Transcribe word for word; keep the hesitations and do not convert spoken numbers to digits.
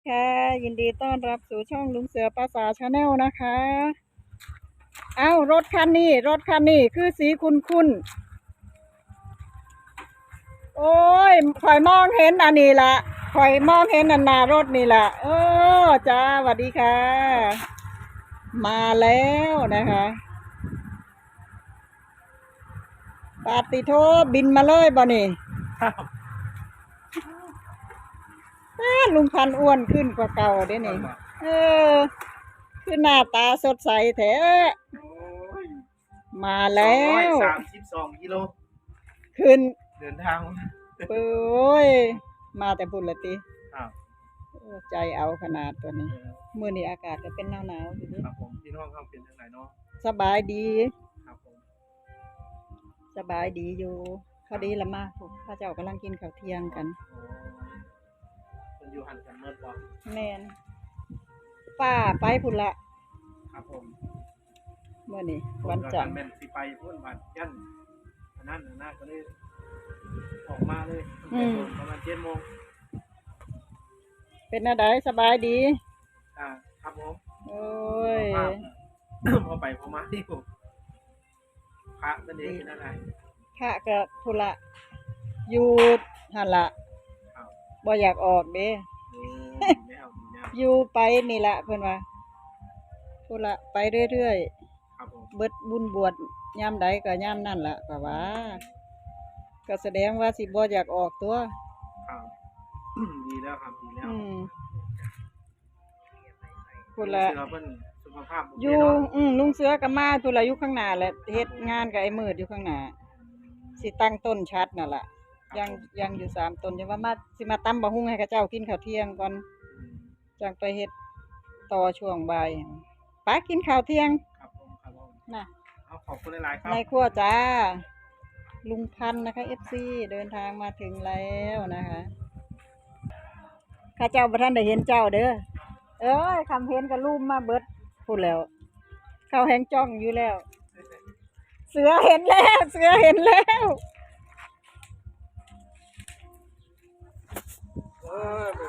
ค่ะ ยินดีต้อนรับสู่ช่องลุงเสือภาษาชาแนลนะคะ เอ้า รถคันนี้ รถคันนี้คือสีคุ้นๆ โอ้ย ข่อยมองเห็นอันนี้ละ ข่อยมองเห็นอันหน้ารถนี่ละ เออ จ้า สวัสดีค่ะ มาแล้วนะคะ ปาติโท บินมาเลยบ่นี่ ครับ อ้า ลุงพันธุ์อ้วนขึ้นกว่าเก่าเด้นี่ อ้วนบ่ เออ คือหน้าตาสดใสแท้ โอ้ย มาแล้ว สองร้อยสามสิบสองกิโล ขึ้น เดินทาง โอ้ย มาแต่พุ่นละติ ครับ โอ้ ใจเอาขนาดตัวนี้ เออ มื้อนี้อากาศก็เป็นหนาวๆ อยู่เด้ ครับผม พี่น้องเฮาเป็นจั่งใดเนาะ สบายดี ครับผม สบายดีอยู่ พอดีละมา พวกเขาเจ้ากำลังกินข้าวเที่ยงกัน อ๋อ เพิ่นอยู่หั่นกันหมดบ่ แม่น ป้าไปพุ่นละ ครับผม มื้อนี้วันจันทร์ แม่นสิไปพุ่น บัดยันอันนั้นนะ ก็เลยออกมาเลย อืม ประมาณเจ็ดโมง เป็นแนวใด สบายดี อ่า ครับผม โอ้ย พอไปพอมาอยู่ พระก็ดีนั่นแหละ พระก็พุนละ อยู่หั่นละ ครับ บ่อยากออกเด้ อืม ดีแล้ว ดีแล้ว อยู่ไปนี่ละเพิ่นว่า พุนละ ไปเรื่อยๆ ครับผม เบิดบุญบวชยามใดก็ยามนั่นละ ก็ว่า ก็แสดงว่าสิบ่อยากออกตัว ครับ ดีแล้วครับ ดีแล้ว อืม พุนละ ลุงเสือเพิ่นสุขภาพบ่ อยู่ เนาะ อืม ลุงเสือก็มาพุนละ อยู่ข้างหน้าแหละ เฮ็ดงานกับไอ้มืดอยู่ข้างหน้า สิตั้งต้นฉัตรนั่นล่ะ ครับ ยัง ยังอยู่สามต้น ยังว่ามา สิมาตำบักหุ่งให้เขาเจ้ากินข้าวเที่ยงก่อน อืม จั่งไปเฮ็ดต่อช่วงบ่าย ไปกินข้าวเที่ยง ครับผม ครับผม น่ะ เอา ขอบคุณหลายๆ ครับ ในครัวจ้า ลุงพันธุ์นะคะ เอฟซี เดินทางมาถึงแล้วนะคะ ข้าเจ้าบ่ทันได้เห็นเจ้าเด้อ เอ้ย คำเห็นก็ลุ่มมาเบิดพุนแล้ว เขาแฮงจ้องอยู่แล้ว เสือเห็นแล้ว เสือเห็นแล้ว เออ